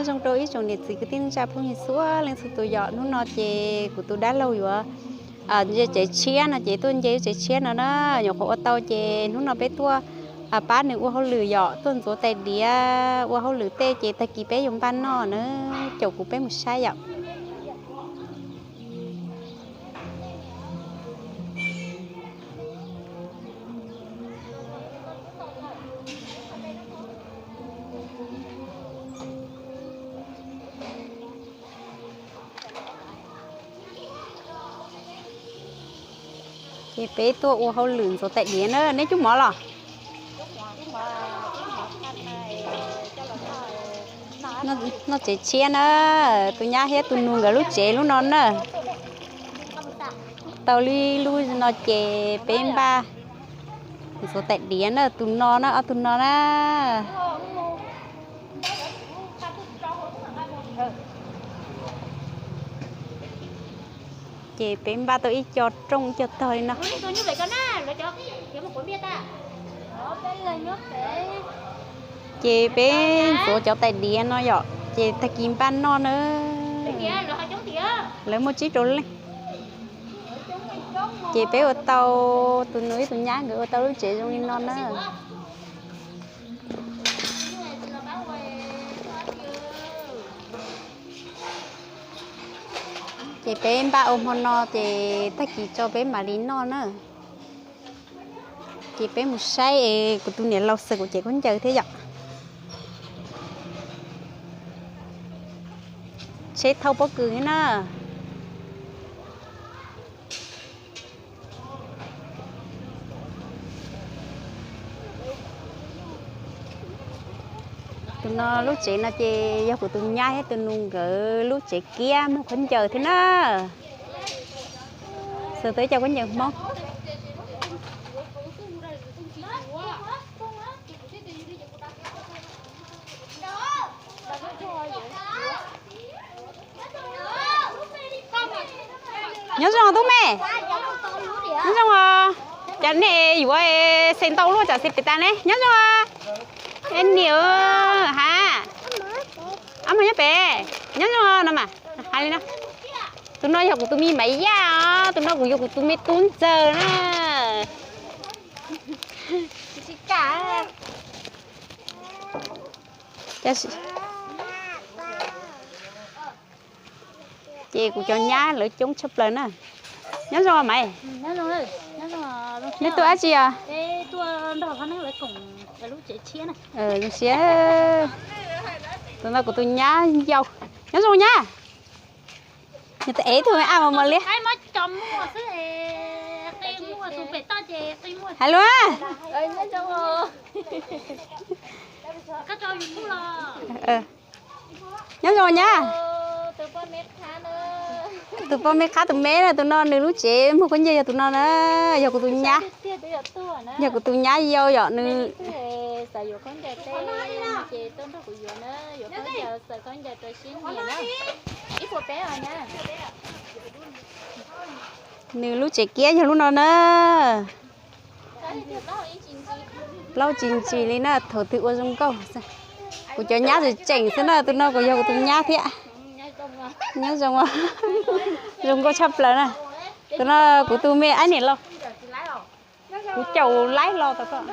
Zoo rau ib tsoom niam txiv kwv tij neej tsa phooj ywg txhua leej txhua tus yom, hnub no ces kuv tus dab laug yuav nce tsev tshiab no ces tuaj nce tsev tshiab no na, nyuam qhuav ua tau ces hnub no peb tuaj pab nws ua hauj lwm yom, tuaj ntxuav tais diav ua hauj lwm tej ces tag kis peb yuav npaj noj na, caum kuv peb mus saib yom. Ces peb tuaj ua hauj lwm ntxuav tais diav na, neb cub mov los? Noj tsev tshiab na, tus nyab thiab tus nus nkawd lub tsev lub no na. Tau li lub no ces peb npaj ntxuav tais diav na, tus no na, ob tug no na. Ces peb npaj tau ib co rooj ib co tog li no. Ces peb ntxuav cov tais diav no yom, ces tag kis npaj noj na. Lawv muaj tsib rau leej. Ces peb ua tau, tus nus ib tus nyab nkawd ua tau lub tsev zoo li no na. Ces peb npaj ua hmo no ces tag kis tso peb mam li noj na. Ces peb mus saib es kuv tus niam laus xaws kuv cev khaub ncaws thiab yom. Tsheb thauj pob kws thiab na. Tus no lub tsev no ces yog kuv tus nyab thiab tus nus nkawd lub tsev kiab muag khaub ncaws thiab na. Xaws tau ib co khaub ncaws Hmoob. Nyob zoo tub me. Nyob zoo os. Cas nej yuav xes ntau luaj tsam xes pem tas ne? Nyob zoo os. Es niam ha, ab mas nyob pem. Nyob zoo no mas, hais li no. Tus no yog kuv tus me Maiv Yaj os, tus no kuv yuav kuv tus me tub ntxawg na. Ces kuv cov nyab lawv coob tshaj plaws na. Nyob zoo Maiv. Nej tuaj dab tsi os? Zoo siab. Tus no kuv tus nyab yau. Nyob zoo nyab. Nws tus ev tug a mos mos liab. Hais lus. Nyob zoo nyab. Tus poj me qhab tus me na, tus no nws lub tsev muag khaub ncaws yog tus no na, yog kuv tus nyab. Yog kuv tus nyab yau yom nws. Nws lub tsev kiab yog lub no na. Plaub tsis ntsis li na, thaum twg ua zoo nkauj. Kuv cov nyab tseem tseem xwb na, tus no kuv yog kuv tus nyab thiab. Nyob zoo, zoo nkauj tshaj plaws na. Tus no kuv tus me ab niam los. Kuv caum laib los tau koj.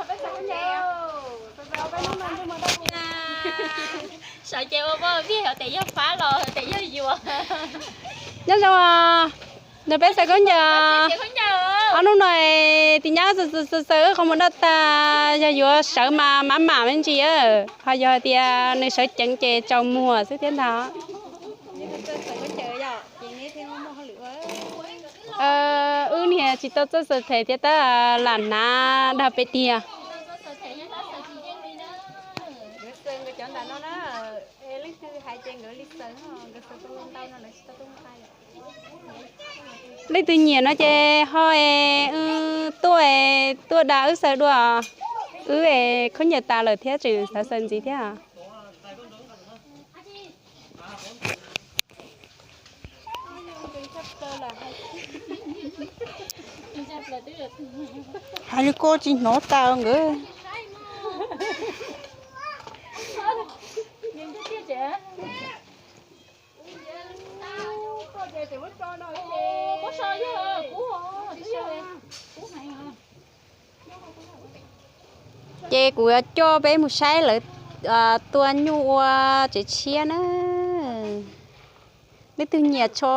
Sawv cev ua poj viag hov tes yog fab los tes yog yuav. Nyob zoo, nrog peb xaws khaub ncaws. Ob hnub no tus nyab xaws xaws wb qhov muag daj tas, yog yuav sawv mas mam mam me ntsis, ho yog hais tias nws sawv ceev ces tsaus muag xwb thiab ntag. Wb niag tsis tau txawj xaws them thiab tab lam hnav dag pem tiag. Leej twg nyiam no ces ho es tuaj, tuaj dag wb xaws dua. Wb es khaub ncaws tas lawm thiab tseem xav xaws ntxiv thiab. Hais li koj tsis hnov tas nkawd. Ces kuv yuav coj peb mus saib lawv tua nyuj ua tsev tshiab na. Leej twg nyiam tso